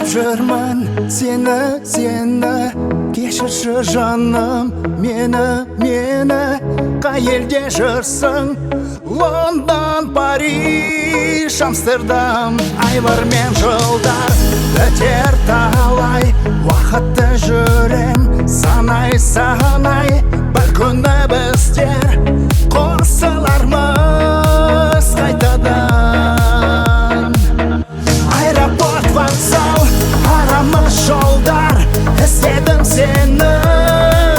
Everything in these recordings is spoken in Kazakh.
Жүрмін сені, сені. Кешірші, жаным, мені, мені. Қай елде жүрсің? Лондон, Париж, Амстердам. Айлар мен жылдар өтер талай, уақытты жүрем санай, санай. Бір күні біздер қосылармыз қайтадан. Аэропорт, вокзал, арамыз жолдар. Іздедім сені,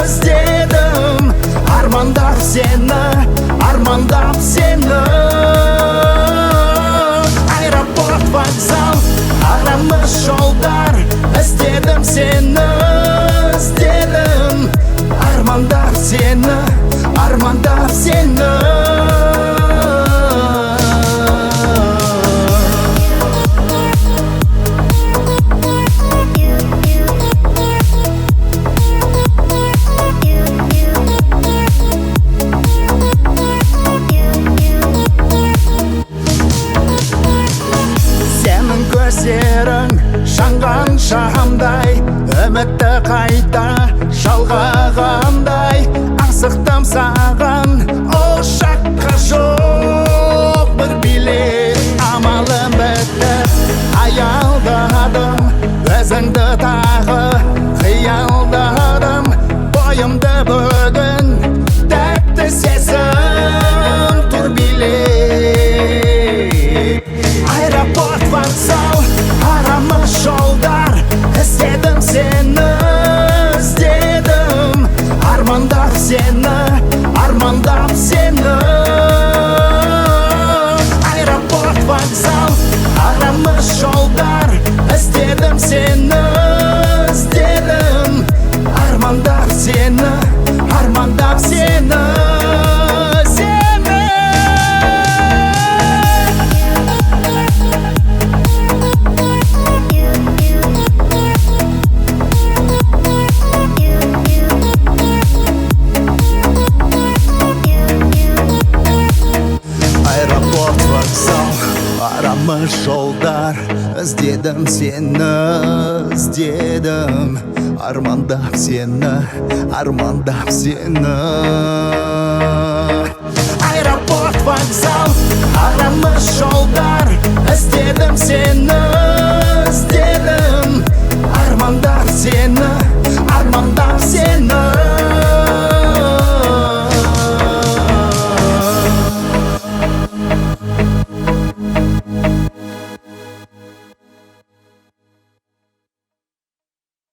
іздедім. Армандап сені, армандап сені. Аэропорт, вокзал, арамыз жолдар. Іздедім сені, іздедім. Армандап сені, армандап сені. Сенің көздерің жанған шамдай, үмітті қайта жалғағандай. Асықтым саған, ұшаққа жоқ бір билет. Амалым бітіп аялдадым, өзіңді тағы қиялдадым. Бойымды бүгін тәтті сезім тұр билеп. Аэропорт, вокзал, арамыз жолдар. Іздедім сені, іздедім. Армандап сені, армандап сені. Аэропорт, вокзал, арамыз жолдар. Іздедім сені, іздедім. Армандап сені, армандап сені, сені. Аэропорт, вокзал, арамыз жолдар. Іздедім сені, іздедім. Армандап сені, армандап сені. Аэропорт, вокзал, арамыз жолдар. Іздедім сені,